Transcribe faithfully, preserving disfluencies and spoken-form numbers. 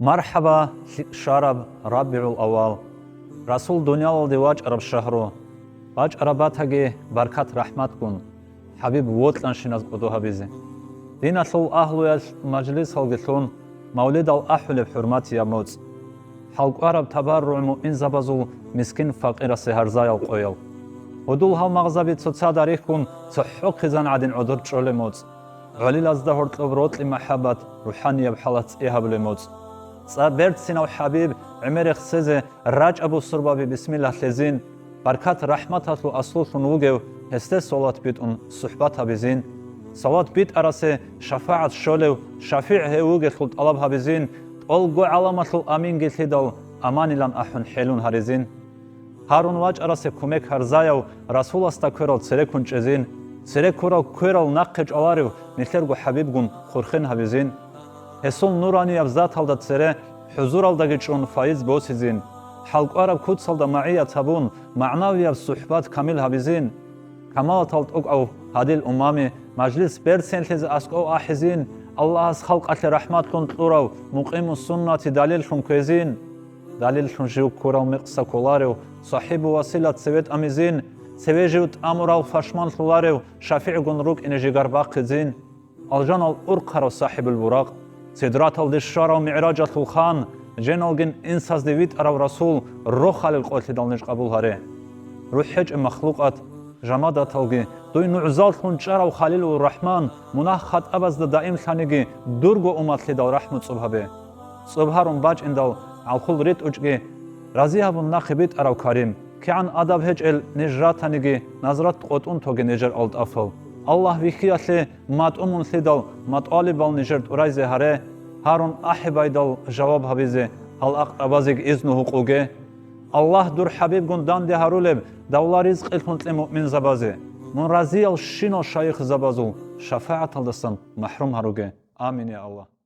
МархӀаба, лъикӀ щвараб РабигӀул-аввал, Расул дуниялалде вачӀараб шагьру, бачӀараб батаги баркат-рахӀматгун, ХӀабиб вокьанщиназ кӀодо гьабизе. Диналъул агьлуялъ мажлисалги лъун, мавлидал ахӀулеб хӀурматияб моцӀ. ХӀалкӀвараб табарругӀ муъминзабазул мискин-факъирасе гьарзаял къоял. Гьудул гьалмагъзаби цоцазда рихьун, цохӀо хъизан гӀадин гӀодор чӀолеб моцӀ. ГӀолилазда гьоркьоб рокьи махӀаббат, рухӀанияб хӀалат цӀи гьабулеб моцӀ. ЦӀа берцинав ХӀабиб гӀемер рехсезе рачӀа бусурбаби бисмиллагь лъезин, баркат-рахӀматалъул аслулъун вугев гьесде салават битӀун сухӀбат гьабизин. Салават битӀарасе шафагӀат щолев ШафигӀ гьев вугелъул тӀалаб гьабизин, тӀолго гӀаламалъул аминги лъидал аманилан ахӀун хӀелун гьаризин. Гьарун вачӀарасе кумек гьарзаяв Расуласда кверал цере ккун чӀезин, цере ккурал кверал нахъе чӀваларев нилъерго ХӀабибгун хурхен гьабизин. Гьесул нуранияб заталда цере хӀузуралдаги чӀун файз босизин, хӀалкӀвараб куцалда магӀият гьабун, магӀнавияб сухӀбат камил гьабизин. Камалатал тӀокӀав гьадил умами мажлис берцинлъизе аскӀов ахӀизин, Аллагьас халкъалъе рахӀматлъун кьурав мукъиму суннати далиллъун кквезин. Далиллъун жив ккурал мекъса кколарев, сахӀибу васила цеве тӀамизин, цеве жив тӀамурал пашманлъуларев, ШафигӀгун рукӀине жигар бахъизин. Алжанал урхъарав сахӀибул буракъ, сидраталде щварав мигӀражалъул хан, женалгин инсазде витӀарав Расул, рохалил къоялъидал ниж къабул гьаре. РухӀ гьечӀеб махлукъат, жамадаталги, дуй нугӀзаллъун чӀарав Халилур Рахман, мунагь-хатӀабазда даимлъаниги дурго умматлъидал рахӀму цӀоб гьабе. ЦӀоб гьарун бачӀиндал гӀалхул ритӀучӀги, рази гьабун нахъе битӀарав Карим, кигӀан адаб гьечӀел ниж ратаниги, назрат къотӀун тоге нижер алтӀафал. Аллагь вихьиялъе матӀу мунлъидал матӀалибал нижер тӀурайзе гьаре, гьарун ахӀи байдал жаваб гьабизе гьал акърабазеги изну гьукъуге. Аллагь дур ХӀабибгун данде гьарулеб давла-ризкъилъун кье муъминзабазе, мун разиял щинал шайихзабазул шафагӀаталдасан махӀрум гьаруге. Амин, я Аллагь.